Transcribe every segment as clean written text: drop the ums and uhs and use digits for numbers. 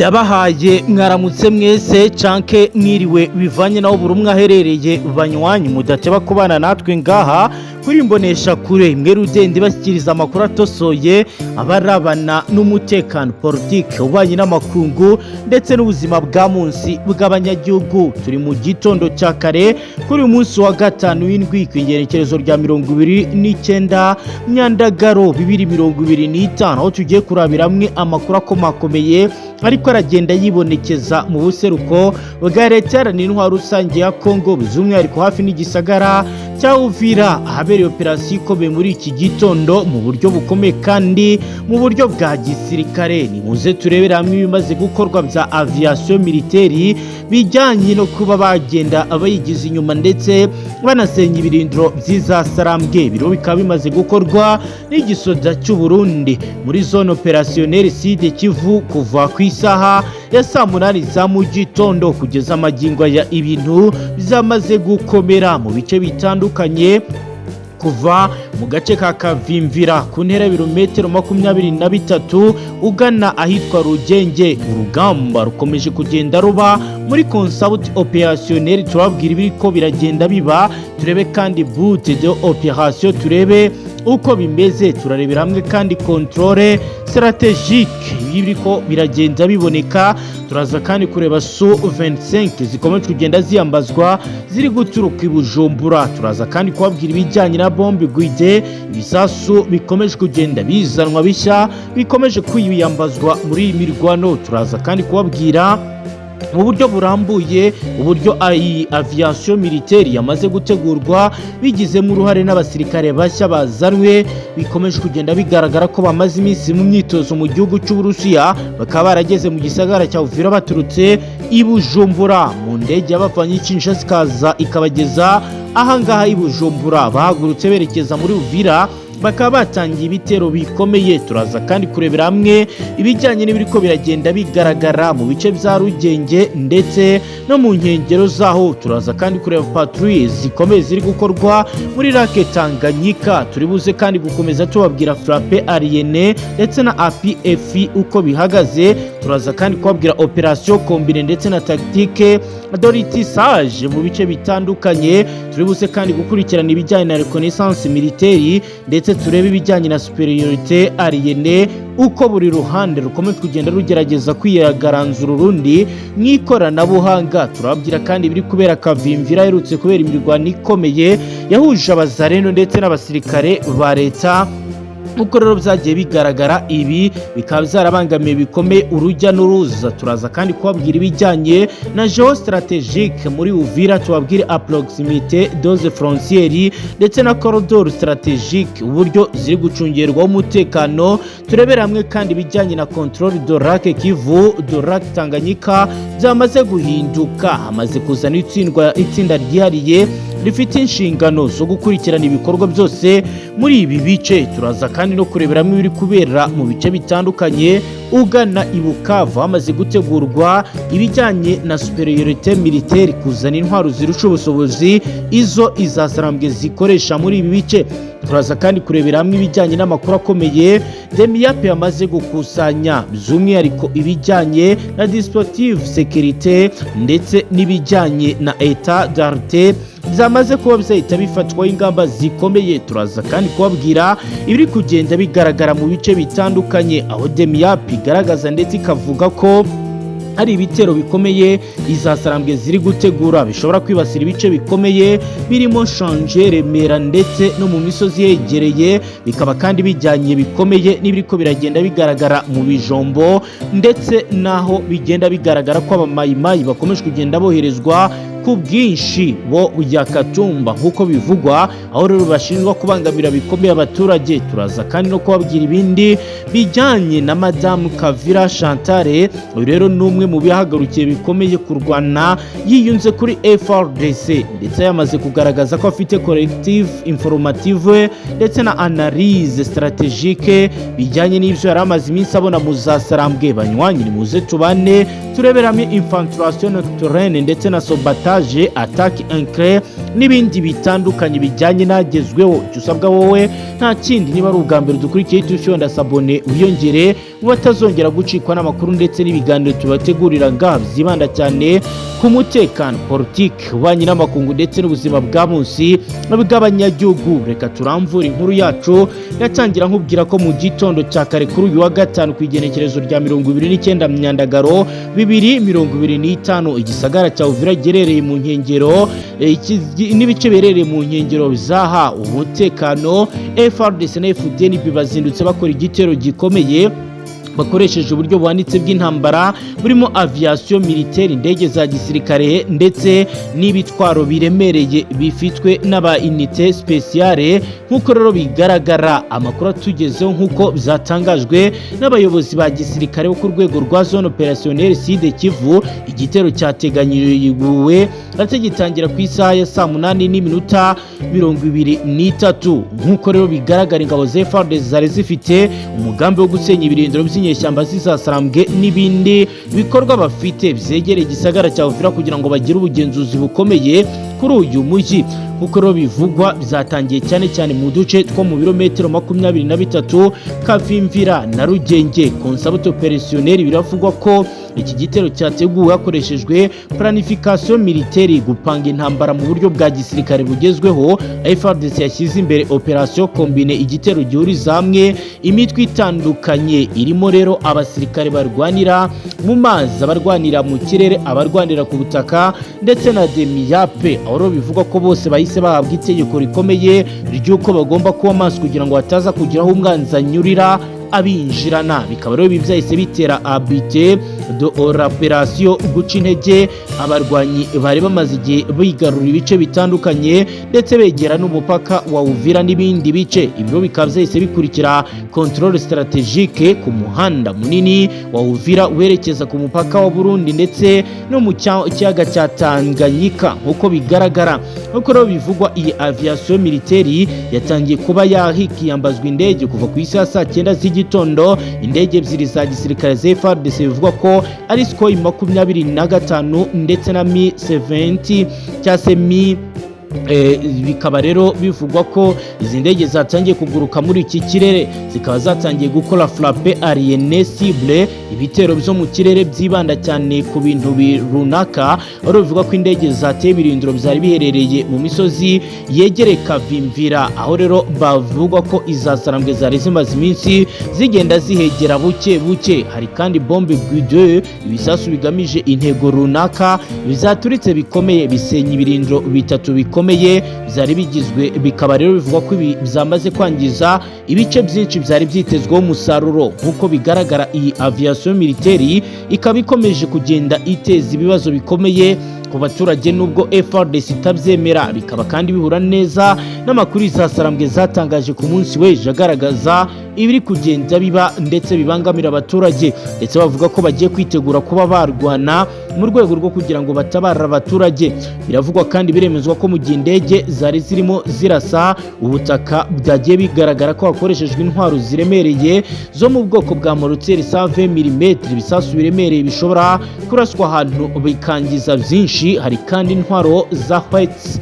Ndabahaye mwaramutse mwese canke mwiriwe, bivanye naho buri umwe aherereye. Banywanyi mudateba kubana natwe ngaha kuri Imbonesha Kure imwe rudende, bashyikiriza amakuru atosoye abarabana n'umutekano, politike, ububanyi n'amakungu ndetse n'ubuzima bwa munsi bw'abanyagihugu. Turi mu gitondo cya kare kuri uyu munsi wa gatanu w'indwi, ku igenekerezo rya 29 Myandagaro 2025, aho tugiye kurabira hamwe amakuru akomakomeye ariko aragenda yibonekeza mu buseruko bwa Leta Iharanira Intwaro Rusange ya Kongo, by'umwihariko hafi n'igisagara cya Uvira, ahabereye operasiyo ikomeye muri iki gitondo mu buryo bukomeye kandi mu buryo bwa gisirikare. Nimuze turebere hamwe ibimaze gukorwa bya aviation militaire bijyanye no kuba bagenda abayigize inyuma ndetse banasenya ibirindiro by'iza Sarambwe. Biro bikaba bimaze gukorwa n'igisoda cy'u Burundi muri zone opérationnelle Sud Kivu kuva ku isaha ya saa 8 za mu gitondo kugeza amagingo ya. Ibintu byamaze gukomera mu bice bitandukanye, kuva mu gace ka Kavimvira ku ntera y'ibirometero 23 ugana ahitwa Rugenge. Urugamba rukomeje kugenda ruba muri consult opérationnel. Turababwira ibiriko biragenda biba, turebe kandi but de opération, turebe uko bimeze. Turarebera hamwe kandi contrôle stratégique y'ibiriko biragenda biboneka. Turaza kandi kureba Su 25 zikomeje kugenda ziyambazwa ziri guturuka i Bujumbura. Turaza kandi kubabwira ibijyanye na bombe guidée, ibisasu bikomeje kugenda bizanwa bishya bikomeje kwiyambazwa muri iyi mirwano. Turaza kandi kubabwira mu buryo burambuye uburyo iyi aviation militaire yamaze gutegurwa bigizemo uruhare n'abasirikare bashya bazanwe, bikomeje kugenda bigaragara ko bamaze iminsi mu myitozo mu gihugu cy'Uburusiya, bakaba barageze mu gisagara cya Uvira baturutse i Bujumbura mu ndege yabavanye i Kinshasa ikaza ikabageza ahangaha i Bujumbura. Bahagurutse berekeza muri Uvira, bakaba batangiye ibitero bikomeye. Turaza kandi kurebera hamwe ibijyanye n'ibiriko biragenda bigaragara mu bice bya Rugenge ndetse no mu nkengero zaho. Turaza kandi kureba patrouille zikomeye ziri gukorwa muri Lake Tanganyika. Turi buze kandi gukomeza tubabwira frappe aérienne ndetse na APF uko bihagaze. Turaza kandi kubabwira opération combinée ndetse na tactique de ratissage mu bice bitandukanye. Turi buze kandi gukurikirana ibijyanye na reconnaissance militaire, ndetse turebe ibijyanye na supériorité aérienne, uko buri ruhande rukomeje kugenda rugerageza kwiyagaranzura urundi mu ikoranabuhanga. Turababwira kandi ibiri kubera Kavimvira, aherutse kubera imirwano ikomeye yahuje abazareno ndetse n'abasirikare ba leta. Nk'uko rero byagiye bigaragara, ibi bikaba byarabangamiye bikomeye urujya n'uruza. Turaza kandi kubabwira ibijyanye na géostratégique muri Uvira, tubabwire à proximité des frontières ndetse na corridor stratégique, uburyo ziri gucungerwaho umutekano. Turebere hamwe kandi ibijyanye na contrôle de lac Kivu, de lac Tanganyika byamaze guhinduka, hamaze kuzana itsinda ryihariye rifite inshingano zo gukurikirana ibikorwa byose muri ibi bice. Turaza kandi no kureberamo ibiri kubera mu bice bitandukanye ugana i Bukavu, hamaze gutegurwa ibijyanye na supériorité militaire, kuzana intwaro zirusha ubushobozi izo izasarambwe zikoresha muri ibi bice. Turaza kandi kurebera hamwe ibijyanye n'amakuru akomeye Demiap yamaze gukusanya, by'umwihariko ibijyanye na dispositif sécurité ndetse n'ibijyanye na état d'alerte byamaze kuba byahita bifatwaho ingamba zikomeye. Turaza kandi kubabwira ibiri kugenda bigaragara mu bice bitandukanye, aho Demiap igaragaza ndetse ikavuga ko hari ibitero bikomeye izasarambwe ziri gutegura bishobora kwibasira ibice bikomeye birimo Shanje, Remera ndetse no mu misozi yegereye, bikaba kandi bijyanye bikomeye n'ibiriko biragenda bigaragara mu Bijombo, ndetse n'aho bigenda bigaragara ko abamayimayi bakomeje kugenda boherezwa ku bwinshi bo ya Katumba nk'uko bivugwa, aho rero bashinjwa kubangamira bikomeye abaturage. Turaza kandi no kubabwira ibindi bijyanye na Madamu Kavira Chantal. Uyu rero ni umwe mu bihagarukiye bikomeye kurwana yiyunze kuri FARDC, ndetse yamaze kugaragaza ko afite collective informative ndetse na analyse stratégique bijyanye n'ibyo yari amaze iminsi abona mu za Sarambwe. Banywanyi, nimuze tubane tureberamo infiltration nocturne ndetse na sabotage, attaque éclair. N'ibindi bitandukanye bijyanye n'agezweho. Icyo usabwa wowe nta kindi, niba ari ubwa mbere dukurikiye, ufyonda s'abonner, wiyongere mu batazongera gucikwa n'amakuru ndetse n'ibiganiro tubategurira ngaha byibanda cyane ku mutekano, politiki, ububanyi n'amakungu ndetse n'ubuzima bwa munsi bw'abanyagihugu. Reka turamvura inkuru yacu. Yatangira nkubwira ko mu gitondo cya kare kuri uyu wa gatanu, ku igenekerezo rya 29 Myandagaro 2025, igisagara cya Uvira giherereye mu nkengero n'ibice biherereye mu nkengero zaha umutekano FARDC na FDNB bazindutse bakora igitero gikomeye bakoresheje uburyo buhanitse bw'intambara burimo aviation militaire, indege za gisirikare ndetse n'ibitwaro biremereye bifitwe n'aba unité spéciale. Nk'uko rero bigaragara, amakuru atugezeho, nk'uko byatangajwe n'abayobozi ba gisirikare bo ku rwego rwa zone opérationnelle Sud Kivu, igitero cyateganyiriwe ndetse gitangira ku isaha ya saa 8:23. Nk'uko rero bigaragara, ingabo za FARDC zari zifite umugambi wo gusenya ibirindiro by'inyeshyamba zizasarambwe n'ibindi bikorwa bafite byegereye igisagara cya Uvira kugira ngo bagire ubugenzuzi bukomeye kuri uyu mujyi. Nk'uko rero bivugwa, byatangiye cyane cyane mu duce two mu birometero 23 Kavimvira na Rugenge. Concept opérationnel, biravugwa ko iki gitero cyateguwe hakoreshejwe planification militaire, gupanga intambara mu buryo bwa gisirikare bugezweho. FARDC yashyize imbere opération combinée, igitero gihuriza hamwe imitwe itandukanye irimo rero abasirikare barwanira mu mazi, abarwanira mu kirere, abarwanira ku butaka ndetse na DEMIAP, aho rero bivugwa ko bose bahise bahabwa itegeko rikomeye ry'uko bagomba kuba maso kugira ngo hataza kugiraho umwanzi anyurira abinjirana. Bikaba rero ibi byahise bitera abite de opération, guca intege abarwanyi bari bamaze igihe bigarura ibice bitandukanye ndetse begera n'umupaka wa Uvira n'ibindi bice. Ibiro bikaba byahise bikurikira contrôle stratégique ku muhanda munini wa Uvira werekeza ku mupaka wa Burundi ndetse no mu kiyaga cya Tanganyika. Nk'uko bigaragara, nk'uko rero bivugwa, iyi aviation militaire yatangiye kuba yahikiyambazwa indege kuva ku isaha saa 9 z'igitondo. Indege ebyiri za gisirikare za FARDC, bivugwa ko ari Sukhoi 25 ndetse na Mi 70 cyangwa se Mi. Bikaba rero bivugwa ko izi ndege zatangiye kuguruka muri iki kirere, zikaba zatangiye gukora frappe aérienne ciblée, ibitero byo mu kirere byibanda cyane ku bintu runaka. Aho bivugwa ko indege zateye ibirindiro byari biherereye mu misozi yegereye Kavimvira, aho rero bavugwa ko izasarambwe zari zimaze iminsi zigenda zihegera buke buke. Hari kandi bombe guidée, ibisasu bigamije intego runaka, bizaturitse bikomeye bisenya ibirindiro bitatu bikomeye byari bigizwe. Bikaba rero bivugwa ko ibi byamaze kwangiza ibice byinshi byari byitezweho umusaruro. Nk'uko bigaragara, iyi aviation militaire ikaba ikomeje kugenda iteza ibibazo bikomeye ku baturage nubwo FARDC itabyemera. Bikaba kandi bihura neza n'amakuru izasarambwe zatangaje ku munsi w'ejo agaragaza ibiri kugenda biba ndetse bibangamira abaturage, ndetse bavuga ko bagiye kwitegura kuba barwana mu rwego rwo kugira ngo batabare abaturage. Biravugwa kandi biremezwa ko mu gihe indege zari zirimo zirasa ubutaka, byagiye bigaragara ko hakoreshejwe intwaro ziremereye zo mu bwoko bwa mortier 120 mm, ibisasu biremereye bishobora kuraswa ahantu bikangiza byinshi. Hari kandi intwaro za Howitzer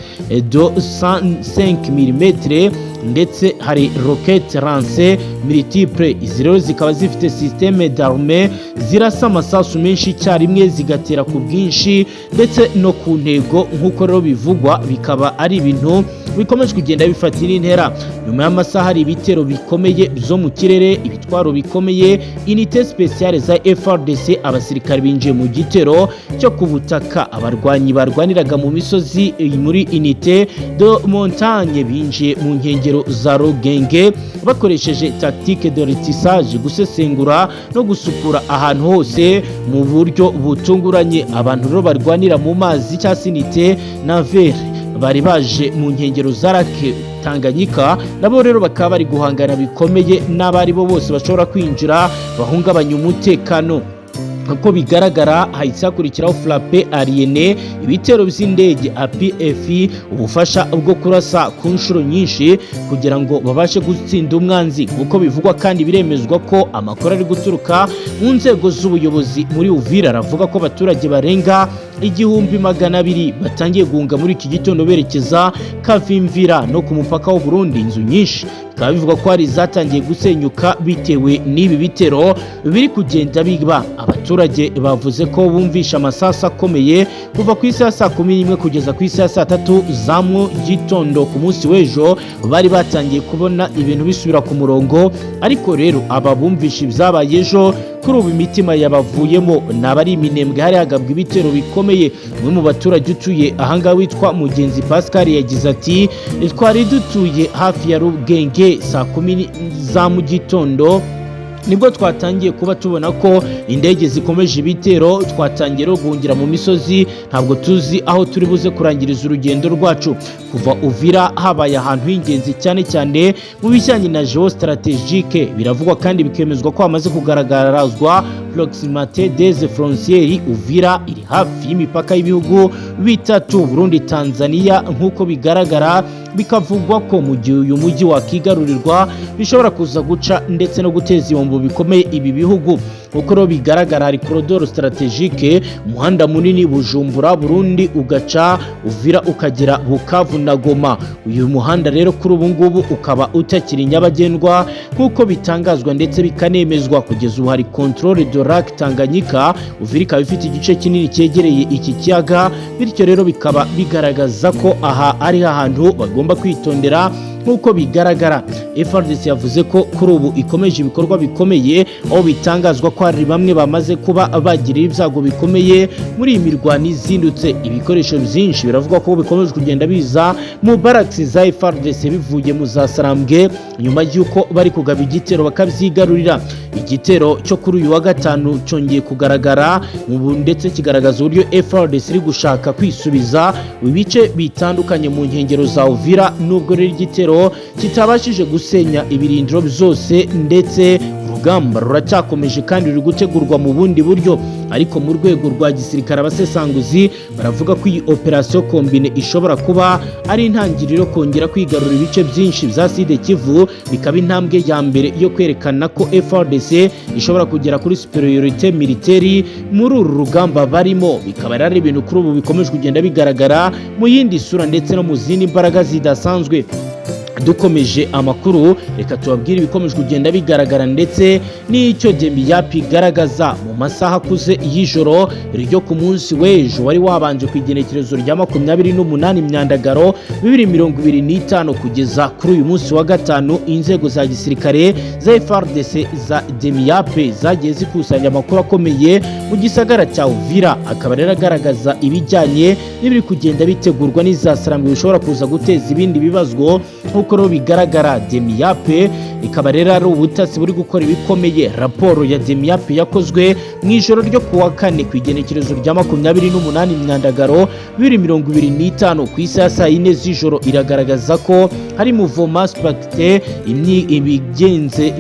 de 105 mm ndetse hari roquette lance multiple. Izi rero zikaba zifite système d'arme zirasa amasasu menshi icyarimwe, zigatera ku bwinshi ndetse no ku ntego. Nk'uko rero bivugwa, bikaba ari ibintu bikomeje kugenda bifatira intera. Nyuma y'amasaha hari ibitero bikomeye byo mu kirere, ibitwaro bikomeye, unité spéciale za FARDC, abasirikare binjiye mu gitero cyo ku butaka. Abarwanyi barwaniraga mu misozi muri unité de montagne binjiye mu nkengero za Rugenge bakoresheje tactique de ratissage, gusesengura no gusukura ahantu hose mu buryo butunguranye. Abantu rero barwanira mu mazi cyangwa se unité navale bari baje mu nkengero za Lac Tanganyika, nabo rero bakaba bari guhangana bikomeye n'abari bo bose bashobora kwinjira bahungabanya umutekano. Uko bigaragara, hahise hakurikiraho frappe aérienne, ibitero by'indege APF, ubufasha bwo kurasa ku nshuro nyinshi kugira ngo babashe gutsinda umwanzi. Nk'uko bivugwa kandi biremezwa ko amakuru ari guturuka mu nzego z'ubuyobozi muri Uvira aravuga ko abaturage barenga 1200 batangiye guhunga muri iki gitondo berekeza Kavimvira no ku mupaka w'u Burundi. Inzu nyinshi bikaba bivugwa ko hari zatangiye gusenyuka bitewe n'ibi bitero biri kugenda biba. Abaturage bavuze ko bumvisha amasasu akomeye kuva ku isaha 11:00 kugeza ku isaha 3:00 za mu gitondo. Ku munsi w'ejo bari batangiye kubona ibintu bisubira ku murongo, ariko rero aba bumvisha ibyabaye ejo kuri ubu imitima yabavuyemo. Ni abari iminembwe hari hagabwa ibitero bikomeye. Umwe mu baturage utuye ahangaha witwa Mugenzi Pascal yagize ati: "Twari dutuye hafi ya Rugenge, 10:00 za mu gitondo nibwo twatangiye kuba tubona ko indege zikomeje ibitero. Twatangiye rero guhungira mu misozi, ntabwo tuzi aho turi buze kurangiriza urugendo rwacu." Kuva Uvira habaye ahantu h'ingenzi cyane cyane mu bijyanye na géostratégique, biravugwa kandi bikemezwa ko hamaze kugaragarazwa proximité des frontières. Uvira iri hafi y'imipaka y'ibihugu bitatu, Burundi, Tanzania. Nk'uko bigaragara, bikavugwa ko mu gihe uyu mujyi wakigarurirwa bishobora kuza guca ndetse no guteza ibihombo bikomeye ibi bihugu. Uko rero bigaragara, hari corridor stratégique, umuhanda munini Bujumbura Burundi ugaca Uvira ukagera Bukavu na Goma. Uyu muhanda rero kuri ubu ngubu ukaba utakiri nyabagendwa nk'uko bitangazwa ndetse bikanemezwa. Kugeza ubu hari contrôle de lac Tanganyika, Uvira ikaba ifite igice kinini cyegereye iki kiyaga, bityo rero bikaba bigaragaza ko aha ari ahantu bagomba kwitondera. Nk'uko bigaragara, FARDC yavuze ko kuri ubu ikomeje ibikorwa bikomeye, aho bitangazwa ko hari bamwe bamaze kuba bagirira ibyago bikomeye muri iyi mirwano izindutse. Ibikoresho byinshi biravugwa ko bikomeje kugenda biza mu barracks za FARDC bivuye mu za Sarambwe, nyuma y'uko bari kugaba igitero bakabyigarurira. Igitero cyo kuri uyu wa gatanu cyongeye kugaragara ndetse kigaragaza uburyo FARDC iri gushaka kwisubiza ibice bitandukanye mu nkengero za Uvira, nubwo rero igitero kitabashije gusenya ibirindiro byose, ndetse urugamba ruracyakomeje kandi ruri gutegurwa mu bundi buryo. Ariko mu rwego rwa gisirikare, abasesanguzi baravuga ko iyi opération combinée ishobora kuba ari intangiriro kongera kwigarura ibice byinshi bya Sud Kivu, bikaba intambwe ya mbere yo kwerekana ko FARDC ishobora kugera kuri supériorité militaire muri uru rugamba barimo. Bikaba ari ibintu kuri ubu bikomeje kugenda bigaragara mu yindi sura ndetse no mu zindi mbaraga zidasanzwe. Dukomeje amakuru, reka tubabwire ibikomeje kugenda bigaragara ndetse n'icyo DEMIAP igaragaza. Mu masaha akuze y'ijoro ryo ku munsi w'ejo wari wabanje ku igenekerezo rya 28 Myandagaro 2025 kugeza kuri uyu munsi wa gatanu, inzego za gisirikare za FARDC za DEMIAP zagiye zikusanya amakuru akomeye mu gisagara cya Uvira, akaba rero agaragaza ibijyanye n'ibiri kugenda bitegurwa n'izasarambwe bishobora kuza guteza ibindi bibazo. Nk'uko rero bigaragara, DEMIAP ikaba rero ari ubutasi buri gukora ibikomeye. Raporo ya DEMIAP yakozwe mu ijoro ryo kuwa kane ku igenekerezo rya 28 Myandagaro 2025 ku isaha 4:00 z'ijoro iragaragaza ko hari mouvement suspect, ibigenze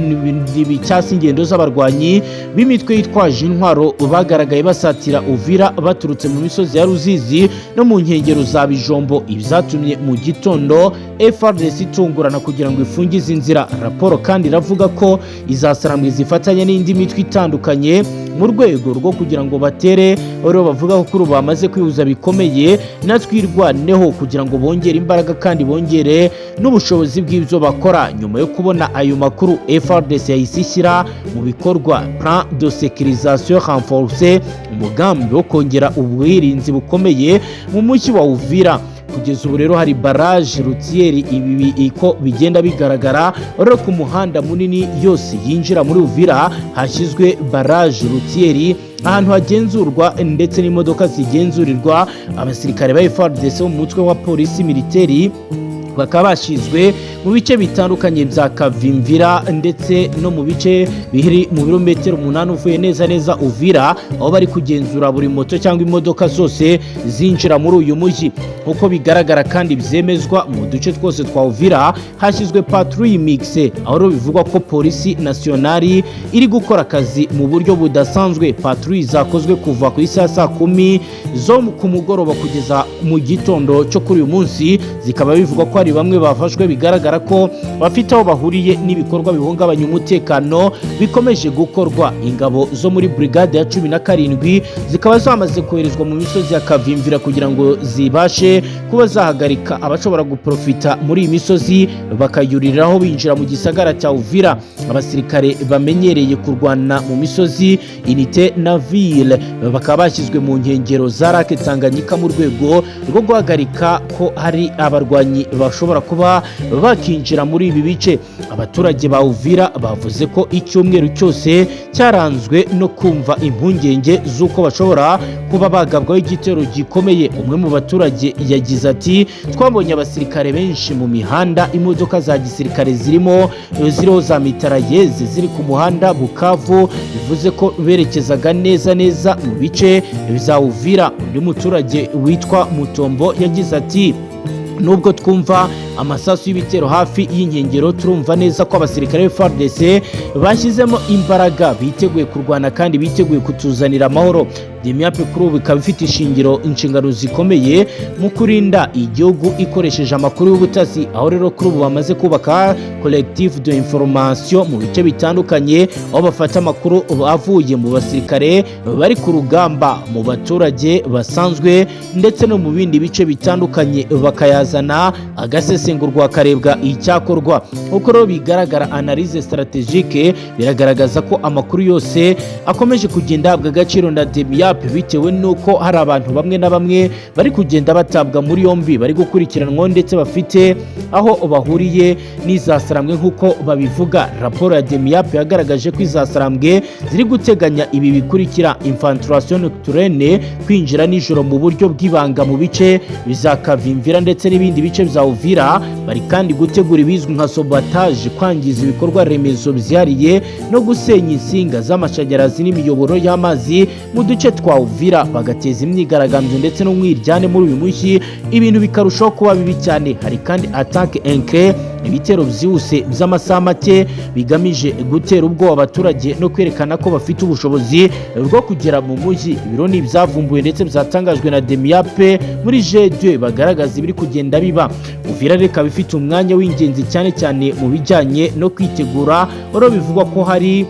cyangwa ingendo z'abarwanyi b'imitwe yitwaje intwaro bagaragaye basatira Uvira baturutse mu misozi ya Ruzizi no mu nkengero za Bijombo, ibyatumye mu gitondo FARDC itungurana kugira ngo ifungize inzira. Raporo kandi iravuga ko izasarambwe zifatanya n'indi mitwe itandukanye mu rwego rwo kugira ngo batere, rero bavuga ko kuri ubu bamaze kwihuza bikomeye na Twirwaneho kugira ngo bongere imbaraga kandi bongere n'ubushobozi bw'ibyo bakora. Nyuma yo kubona ayo makuru, FARDC yahise ishyira mu bikorwa plan de sécurisation renforcée, umugambi wo kongera ubwirinzi bukomeye mu mujyi wa Uvira. Kugeza ubu rero hari barrage routière, ibi iko bigenda bigaragara rero ku muhanda munini yose yinjira muri Uvira hashyizwe barrage routière, ahantu hagenzurwa ndetse n'imodoka zigenzurirwa. Abasirikare ba FARDC mu mutwe wa polisi militaire bakaba bashyizwe mu bice bitandukanye bya Kavimvira ndetse no mu bice biri mu birometero 8 uvuye neza neza Uvira, aho bari kugenzura buri moto cyangwa imodoka zose zinjira muri uyu mujyi. Nk'uko bigaragara kandi byemezwa, mu duce twose twa Uvira hashyizwe patrouille mixte, aho rero bivugwa ko polisi nationale iri gukora akazi mu buryo budasanzwe. Patrouille zakozwe kuva ku isaha 10:00 zo ku mugoroba kugeza mu gitondo cyo kuri uyu munsi, zikaba bivugwa ko hari bamwe bafashwe bigaragara ko bafite aho bahuriye n'ibikorwa bihungabanya umutekano bikomeje gukorwa. Ingabo zo muri brigade ya 17 zikaba zamaze koherezwa mu misozi ya Kavimvira kugira ngo zibashe kuba zahagarika abashobora guprofita muri iyi misozi bakayuriraho binjira mu gisagara cya Uvira. Abasirikare bamenyereye kurwana mu misozi, unité navile, bakaba bashyizwe mu nkengero za Lake Tanganyika mu rwego rwo guhagarika ko hari abarwanyi bashobora kuba bakinjira muri ibi bice. Abaturage ba Uvira bavuze ko icyumweru cyose cyaranzwe no kumva impungenge z'uko bashobora kuba bagabwaho igitero gikomeye. Umwe mu baturage yagize ati: "Twabonye abasirikare benshi mu mihanda, imodoka za gisirikare zirimo ziriho za mitrailleuses ziri ku muhanda Bukavu, bivuze ko berekezaga neza neza mu bice bya Uvira." Undi muturage witwa Mutombo yagize ati: "Nubwo twumva amasasu y'ibitero hafi y'inkengero, turumva neza ko abasirikare ba FARDC bashyizemo imbaraga, biteguye kurwana kandi biteguye kutuzanira amahoro." DEMIAP kuri ubu ikaba ifite ishingiro inshingano zikomeye mu kurinda igihugu ikoresheje amakuru y'ubutasi, aho rero kuri ubu bamaze kubaka collectif de information mu bice bitandukanye, aho bafata amakuru avuye mu basirikare bari ku rugamba, mu baturage basanzwe ndetse no mu bindi bice bitandukanye, bakayazana agasesengurwa, hakarebwa icyakorwa. Uko rero bigaragara, analyse stratégique biragaragaza ko amakuru yose akomeje kugenda ahabwa agaciro na DEMIAP, bitewe n'uko hari abantu bamwe na bamwe bari kugenda batabwa muri yombi, bari gukurikiranwaho ndetse bafite aho bahuriye n'izasarambwe nk'uko babivuga. Raporo ya DEMIAP yagaragaje ko izasarambwe ziri guteganya ibi bikurikira: infiltration nocturne, kwinjira nijoro mu buryo bw'ibanga mu bice bya Kavimvira ndetse n'ibindi bice bya Uvira. Bari kandi gutegura ibizwi nka sabotage, kwangiza ibikorwa remezo byihariye no gusenya insinga z'amashanyarazi n'imiyoboro y'amazi mu duce twa Uvira, bagateza imyigaragambyo ndetse n'umwiryane muri uyu mujyi, ibintu bikarushaho kuba bibi cyane. Hari kandi attaque éclair, ibitero byihuse by'amasaha make bigamije gutera ubwoba abaturage no kwerekana ko bafite ubushobozi bwo kugera mu mujyi. Ibiro ni ibyavumbuwe ndetse byatangajwe na DEMIAP muri G2, bagaragaza ibiri kugenda biba. Uvira rero ikaba ifite umwanya w'ingenzi cyane cyane mu bijyanye no kwitegura. Rero bivugwa ko hari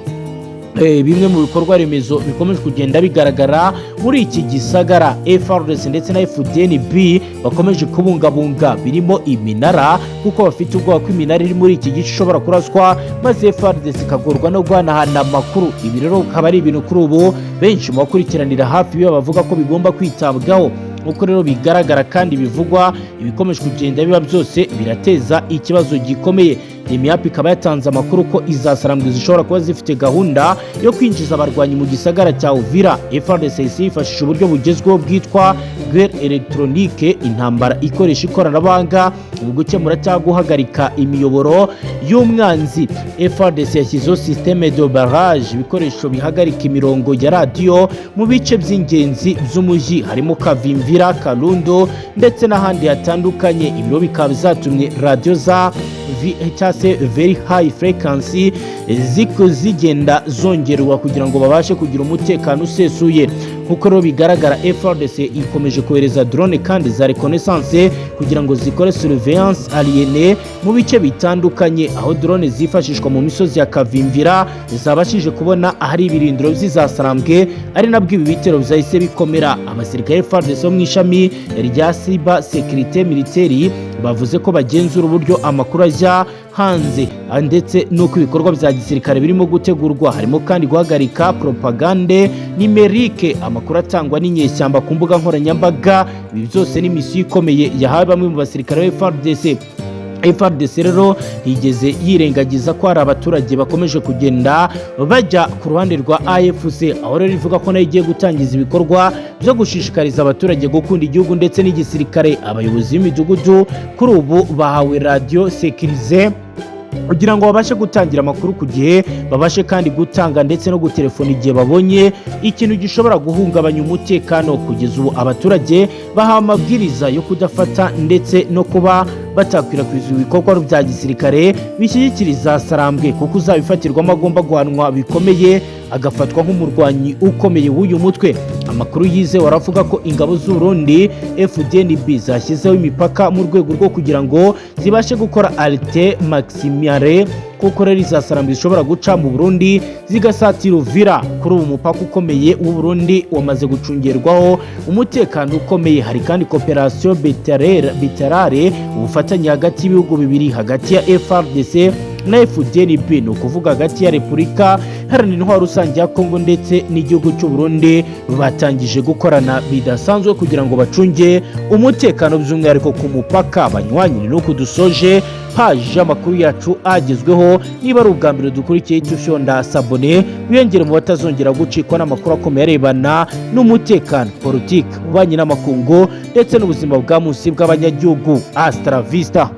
bimwe mu bikorwa remezo bikomeje kugenda bigaragara muri iki gisagara FARDC ndetse na FDNB bakomeje kubungabunga, birimo iminara, kuko bafite ubwoba ko iminara iri muri iki gice ishobora kuraswa maze FARDC ikagorwa no guhanahana amakuru. Ibi rero bikaba ari ibintu kuri ubu benshi mu bakurikiranira hafi biba bavuga ko bigomba kwitabwaho. Nk'uko rero bigaragara kandi bivugwa, ibikomeje kugenda biba byose birateza ikibazo gikomeye. DEMIAP ikaba yatanze amakuru ko izasarambwe zishobora kuba zifite gahunda yo kwinjiza abarwanyi mu gisagara cya Uvira. FARDC yifashisha uburyo bugezweho bwitwa guerre électronique, intambara ikoresha ikoranabuhanga mu gukemura cyangwa guhagarika imiyoboro y'umwanzi. FARDC yashyizeho système de barrage, ibikoresho bihagarika imirongo ya radiyo mu bice by'ingenzi by'umujyi, harimo Kavimvira, Karundo ndetse n'ahandi hatandukanye. Ibiro bikaba bizatumye radiyo za cyangwa se very high frequency zigenda zongerwa kugira ngo babashe kugira umutekano usesuye. Nk'uko rero bigaragara, FARDC ikomeje kohereza drone kandi za reconnaissance kugira ngo zikore surveillance aérienne mu bice bitandukanye, aho drone zifashishwa mu misozi ya Kavimvira zabashije kubona ahari ibirindiro by'izasarambwe, ari nabwo ibi bitero byahise bikomera. Abasirikare FARDC bo mu ishami rya cyber sécurité militaire bavuze ko bagenzura uburyo amakuru ajya hanze ndetse n'uko ibikorwa bya gisirikare birimo gutegurwa. Harimo kandi guhagarika propagande numérique, amakuru atangwa n'inyeshyamba ku mbuga nkoranyambaga. Ibi byose ni misiyo ikomeye yahawe bamwe mu basirikare ba FARDC. FARDC rero ntigeze yirengagiza ko hari abaturage bakomeje kugenda bajya ku ruhande rwa AFC, aho rero ivuga ko nayo igiye gutangiza ibikorwa byo gushishikariza abaturage gukunda igihugu ndetse n'igisirikare. Abayobozi b'imidugudu kuri ubu bahawe radiyo sécurisées kugira ngo babashe gutangira amakuru ku gihe, babashe kandi gutanga ndetse no gutelefona igihe babonye ikintu gishobora guhungabanya umutekano. Kugeza ubu abaturage bahawe amabwiriza yo kudafata ndetse no kuba batakwirakwiza ibikorwa bya gisirikare bishyigikiriza Sarambwe, kuko uzabifatirwamo agomba guhanwa bikomeye, agafatwa nk'umurwanyi ukomeye w'uyu mutwe. Amakuru yizewe aravuga ko ingabo z'Uburundi FDNB zashyizeho imipaka mu rwego rwo kugira ngo zibashe gukora alerte maximale, kuko rero iza Sarambwe zishobora guca mu Burundi zigasatira Uvira. Kuri ubu mupaka ukomeye w'u Burundi wamaze gucungerwaho umutekano ukomeye. Hari kandi coopération bilatérale, ubufatanye hagati y'ibihugu bibiri, hagati ya FARDC na FDNB, ni ukuvuga hagati ya Repubulika Iharanira Intwaro Rusange ya Kongo ndetse n'igihugu cy'u Burundi. Batangije gukorana bidasanzwe kugira ngo bacunge umutekano, by'umwihariko ku mupaka. Banywanyi, ni uku dusoje page y'amakuru yacu agezweho. Niba ari ubwa mbere dukurikiye, icyo ufyonda s'abonner, wiyongere mu batazongera gucikwa n'amakuru akomeye arebana n'umutekano, politiki, ububanyi n'amakungu ndetse n'ubuzima bwa munsi bw'abanyagihugu. Hasta la vista.